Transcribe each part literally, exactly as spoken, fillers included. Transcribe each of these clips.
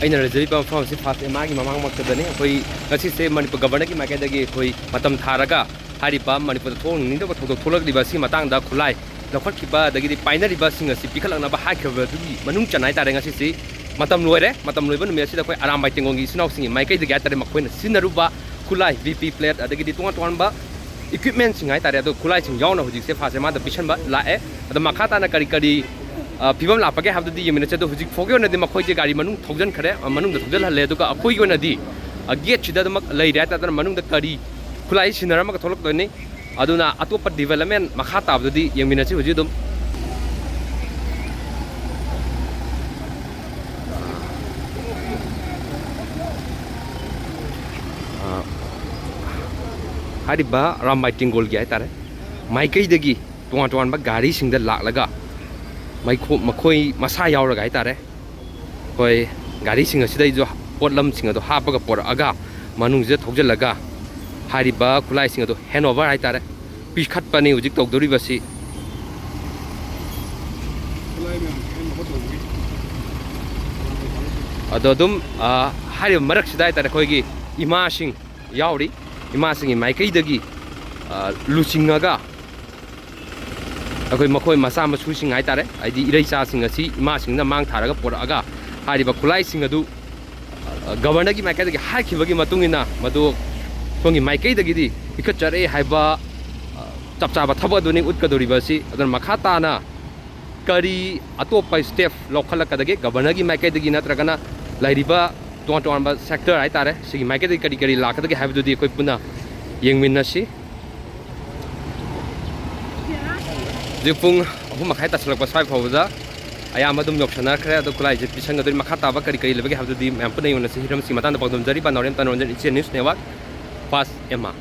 ꯑꯩꯅ ꯂꯩꯖꯔꯤꯕ ꯃꯐꯝ ꯑꯁꯤ ꯐꯥꯁ ꯑꯦꯝ ꯑꯥꯔꯒꯤ ꯃꯃꯥꯡꯃꯛꯇꯗꯅꯤ꯫ ꯑꯩꯈꯣꯏ ꯉꯁꯤꯁꯦ ꯃꯅꯤꯄꯨꯔ ꯒꯕꯔꯅꯔꯒꯤ ꯃꯥꯏꯀꯩꯗꯒꯤ ꯑꯩꯈꯣꯏ ꯃꯇꯝ ꯊꯥꯔꯒ ꯍꯥꯏꯔꯤꯕ ꯃꯅꯤꯄꯨꯔꯗ ꯊꯣꯛꯍꯟꯅꯤꯡꯗꯕ ꯊꯧꯗꯣꯛ ꯊꯣꯛꯂꯛꯂꯤꯕ ꯑꯁꯤ ꯃꯇꯥꯡꯗ ꯈꯨꯠꯂꯥꯏ ꯂꯧꯈꯠꯈꯤꯕ ꯑꯗꯒꯤꯗꯤ ꯄꯥꯏꯅꯔꯤꯕꯁꯤꯡ ꯑꯁꯤ ꯄꯤꯈꯠꯂꯛꯅꯕ ꯍꯥꯏꯈ꯭ꯔꯕꯗꯨꯒꯤ ꯃꯅꯨꯡ ꯆꯟꯅ ꯍꯥꯏꯇꯥꯔꯦ, ꯉꯁꯤꯁꯤ ꯃꯇꯝ ꯂꯣꯏꯔꯦ꯫ ꯃꯇꯝ ꯂꯣꯏꯕ ꯅꯨꯃꯤꯠ ꯑꯁꯤꯗ ꯑꯩꯈꯣꯏ ꯑꯔꯥꯝꯕꯥꯏ ꯇꯦꯡꯒꯣꯜꯒꯤ ꯏꯆꯤꯟ ꯏꯅꯥꯎꯁꯤꯡꯒꯤ ꯃꯥꯏꯀꯩꯗꯒꯤ ꯍꯥꯏꯇꯥꯔꯦ, ꯃꯈꯣꯏꯅ ꯁꯤꯖꯤꯟꯅꯔꯨꯕ ꯈꯨꯠꯂꯥꯏ, ꯕꯤ ꯄꯤ ꯄ꯭ꯂꯦꯠ, ꯑꯗꯒꯤꯗꯤ ꯇꯣꯉꯥꯟ ꯇꯣꯉꯥꯟꯕ ꯏꯀ꯭ꯋꯤꯞꯃꯦꯟꯁꯤꯡ ꯍꯥꯏꯇꯥꯔꯦ, ꯑꯗꯣ ꯈꯨꯠꯂꯥꯏꯁꯤꯡ ꯌꯥꯎꯅ ꯍꯧꯖꯤꯛꯁꯦ ꯐꯥꯁ ꯑꯦꯝ ꯑꯥꯔꯗ ꯄꯤꯁꯟꯕ ꯂꯥꯛꯑꯦ꯫ ꯑꯗꯣ ꯃꯈꯥ ꯇꯥꯅ ꯀꯔꯤ ꯀꯔꯤ, ꯑ, ꯐꯤꯕꯝ ꯂꯥꯛꯄꯒꯦ ꯍꯥꯏꯕꯗꯨꯗꯤ ꯌꯦꯡꯃꯤꯟꯅꯁꯦ꯫ ꯑꯗꯣ ꯍꯧꯖꯤꯛ ꯐꯥꯎꯒꯤ ꯑꯣꯏꯅꯗꯤ ꯃꯈꯣꯏꯁꯦ ꯒꯥꯔꯤ ꯃꯅꯨꯡ ꯊꯧꯖꯤꯟꯈ꯭ꯔꯦ, ꯑ, ꯃꯅꯨꯡꯗ ꯊꯧꯖꯤꯜꯍꯜꯂꯦ꯫ ꯑꯗꯨꯒ ꯑꯩꯈꯣꯏꯒꯤ ꯑꯣꯏꯅꯗꯤ, ꯑ, ꯒꯦꯠꯁꯤꯗ ꯑꯗꯨꯃꯛ ꯂꯩꯔꯦ ꯍꯥꯏꯇꯥꯔꯦ꯫ ꯑꯗꯨꯅ ꯃꯅꯨꯡꯗ ꯀꯔꯤ ꯈꯨꯠꯂꯥꯏ ꯁꯤꯖꯤꯟꯅꯔꯝꯃꯒ ꯊꯣꯛꯂꯛꯇꯣꯏꯅꯤ꯫ ꯑꯗꯨꯅ ꯑꯇꯣꯞꯄ ꯗꯤꯕꯦꯂꯞꯃꯦꯟ ꯃꯈꯥ ꯇꯥꯕꯗꯨꯗꯤ ꯌꯦꯡꯃꯤꯟꯅꯁꯤ ꯍꯧꯖꯤꯛ ꯑꯗꯨꯝ꯫ ꯑ, ꯍꯥꯏꯔꯤꯕ ꯑꯔꯥꯝꯕꯥꯏ ꯇꯦꯡꯒꯣꯜꯒꯤ ꯍꯥꯏꯇꯥꯔꯦ, ꯃꯥꯏꯀꯩꯗꯒꯤ ꯇꯣꯉꯥꯟ ꯇꯣꯉꯥꯟꯕ ꯒꯥꯔꯤꯁꯤꯡꯗ ꯂꯥꯛꯂꯒ ꯃꯩꯈꯣ-, ꯃꯈꯣꯏ ꯃꯁꯥ ꯌꯥꯎꯔꯒ ꯍꯥꯏꯇꯥꯔꯦ, ꯑꯩꯈꯣꯏ ꯒꯥꯔꯤꯁꯤꯡ ꯑꯁꯤꯗꯩꯁꯨ ꯄꯣꯠꯂꯝꯁꯤꯡ ꯑꯗꯨ ꯍꯥꯞꯄꯒ ꯄꯣꯔꯛꯑꯒ ꯃꯅꯨꯡꯁꯤꯗ ꯊꯧꯖꯤꯜꯂꯒ ꯍꯥꯏꯔꯤꯕ ꯈꯨꯠꯂꯥꯏꯁꯤꯡ ꯑꯗꯨ ꯍꯦꯟ ꯑꯣꯚꯔ ꯍꯥꯏꯇꯥꯔꯦ, ꯄꯤꯈꯠꯄꯅꯤ ꯍꯧꯖꯤꯛ ꯇꯧꯗꯧꯔꯤꯕꯁꯤ꯫ ꯑꯗꯣ ꯑꯗꯨꯝ, ꯑ, ꯍꯥꯏꯔꯤꯕ ꯃꯔꯛꯁꯤꯗ ꯍꯥꯏꯇꯥꯔꯦ, ꯑꯩꯈꯣꯏꯒꯤ ꯏꯃꯥꯁꯤꯡ ꯌꯥꯎꯔꯤ꯫ ꯏꯃꯥꯁꯤꯡꯒꯤ ꯃꯥꯏꯀꯩꯗꯒꯤ, ꯑ, ꯂꯨꯆꯤꯡꯉꯒ ꯑꯩꯈꯣꯏ ꯃꯈꯣꯏ ꯃꯆꯥ ꯃꯁꯨꯁꯤꯡ ꯍꯥꯏꯇꯥꯔꯦ, ꯍꯥꯏꯗꯤ ꯏꯔꯩꯆꯥꯁꯤꯡ ꯑꯁꯤ ꯏꯃꯥꯁꯤꯡꯅ ꯃꯥꯡ ꯊꯥꯔꯒ ꯄꯨꯔꯛꯑꯒ ꯍꯥꯏꯔꯤꯕ ꯈꯨꯠꯂꯥꯏꯁꯤꯡ ꯑꯗꯨ, ꯑ, ꯒꯕꯔꯅꯔꯒꯤ ꯃꯥꯏꯀꯩꯗꯒꯤ ꯍꯥꯏꯈꯤꯕꯒꯤ ꯃꯇꯨꯡ ꯏꯟꯅ ꯃꯗꯨ ꯁꯣꯝꯒꯤ ꯃꯥꯏꯀꯩꯗꯒꯤꯗꯤ ꯄꯤꯈꯠꯆꯔꯦ ꯍꯥꯏꯕ, ꯑ, ꯆꯞ ꯆꯥꯕ ꯊꯕꯛ ꯑꯗꯨꯅꯤ ꯎꯠꯀꯗꯧꯔꯤꯕ ꯑꯁꯤ꯫ ꯑꯗꯨꯅ ꯃꯈꯥ ꯇꯥꯅ ꯀꯔꯤ ꯑꯇꯣꯞꯄ ꯁ꯭ꯇꯦꯞ ꯂꯧꯈꯠꯂꯛꯀꯗꯒꯦ ꯒꯕꯔꯅꯔꯒꯤ ꯃꯥꯏꯀꯩꯗꯒꯤ ꯅꯠꯇ꯭ꯔꯒꯅ ꯂꯩꯔꯤꯕ ꯇꯣꯉꯥꯟ ꯇꯣꯉꯥꯟꯕ ꯁꯦꯛꯇꯔ ꯍꯥꯏꯇꯥꯔꯦ, ꯁꯤꯒꯤ ꯃꯥꯏꯀꯩꯗꯒꯤ ꯀꯔꯤ ꯀꯔꯤ ꯂꯥꯛꯀꯗꯒꯦ ꯍꯥꯏꯕꯗꯨꯗꯤ ꯑꯩꯈꯣꯏ ꯄꯨꯟꯅ ꯌꯦꯡꯃꯤꯟꯅꯁꯤ꯫ ꯍꯧꯖꯤꯛ ꯄꯨꯡ ꯑꯍꯨꯝ ꯃꯈꯥꯏ ꯇꯥꯁꯤꯜꯂꯛꯄ ꯁ꯭ꯋꯥꯏ ꯐꯥꯎꯕꯗ ꯑꯌꯥꯝꯕ ꯑꯗꯨꯝ ꯌꯧꯁꯟꯅꯈ꯭ꯔꯦ꯫ ꯑꯗꯣ ꯈꯨꯠꯂꯥꯏꯁꯦ ꯄꯤꯁꯟꯒꯗꯣꯏꯅꯤ꯫ ꯃꯈꯥ ꯇꯥꯕ ꯀꯔꯤ ꯀꯔꯤ ꯂꯩꯕꯒꯦ ꯍꯥꯏꯕꯗꯨꯗꯤ ꯃꯌꯥꯝ ꯄꯨꯟꯅ ꯌꯦꯡꯃꯤꯟꯅꯁꯤ꯫ ꯍꯤꯔꯝꯁꯤꯒꯤ ꯃꯇꯥꯡꯗ ꯄꯥꯎꯗꯝꯖꯔꯤꯕ ꯅꯥꯎꯔꯦꯝ ꯇꯅꯣꯟꯖꯟ, ꯏꯆꯦ ꯅ꯭ꯌꯨꯁ ꯅꯦꯠꯋꯥꯔꯛ, ꯐꯥꯁ ꯑꯦꯝ ꯑꯥꯔ꯫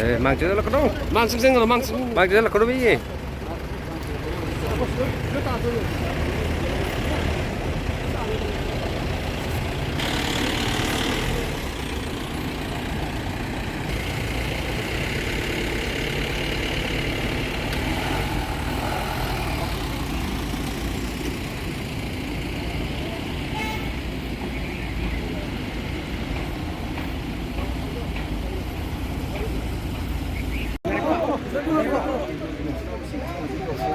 ꯑꯦ, ꯃꯥꯡ ꯆꯦꯜꯍꯜꯂꯛꯀꯅꯨ꯫ ꯃꯥꯡ ꯆꯪꯁꯤꯟꯒꯅꯨ, ꯃꯥꯡ ꯆꯪ-, ꯃꯥꯡ ꯆꯦꯜꯍꯜꯂꯛꯀꯅꯨ, ꯃꯤ꯫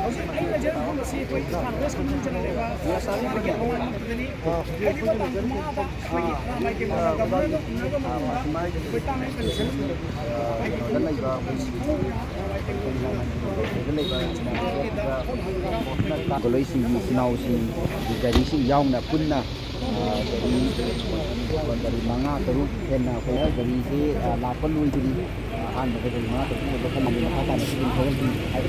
ꯍꯧꯖꯤꯛ ꯑꯩꯅ ꯍꯧꯖꯤꯛ ꯃꯐꯝ ꯑꯁꯤ ꯑꯩꯈꯣꯏ ꯏꯝꯐꯥꯜ ꯋꯦꯁ ꯃꯅꯨꯡ ꯆꯜꯂꯛꯂꯤꯕ ꯁꯅꯥꯒꯤ ꯃꯃꯥꯡ ꯃꯛꯇꯗꯅꯤ꯫ ꯍꯥꯏꯔꯤꯕ ꯇꯥꯡ ꯃꯉꯥꯗ ꯑꯩꯈꯣꯏꯒꯤ ꯇꯔꯥꯃꯥꯏ ꯀꯦꯟꯗ꯭ꯔꯅ ꯒꯕꯔꯅꯔꯒ ꯎꯅꯔꯕ ꯃꯇꯨꯡꯗ ꯑꯩꯈꯣꯏ ꯇꯥꯡ ꯀꯟꯗꯤꯁꯟ ꯍꯥꯏꯗꯤ ꯀꯩꯅꯣ ꯇꯧꯔꯒ ꯃꯥꯒꯤ ꯗ ꯐꯣꯟ ꯍꯪꯉꯒ ꯒꯣꯂꯩꯁꯤꯡꯒꯤ ꯏꯆꯤꯟ ꯏꯅꯥꯎꯁꯤꯡ ꯒꯥꯔꯤꯁꯤꯡ ꯌꯥꯎꯅ ꯄꯨꯟꯅ, ꯑ, ꯒꯥꯔꯤ, ꯒꯥꯔꯤ ꯃꯉꯥ ꯇꯔꯨꯛ ꯍꯦꯟꯅ ꯑꯩꯈꯣꯏꯅ ꯒꯥꯔꯤꯁꯤ, ꯑ, ꯂꯥꯛꯄ ꯂꯣꯏꯗ꯭ꯔꯤ꯫ ꯑꯍꯥꯟꯕꯗ ꯒꯥꯔꯤ ꯃꯉꯥ ꯇꯔꯨꯛ ꯂꯧꯈꯠꯂꯝꯃꯤ, ꯃꯈꯥ ꯇꯥꯅꯁꯨ ꯑꯗꯨꯝ ꯊꯧꯔꯛꯈꯤ ꯍꯥꯏꯕ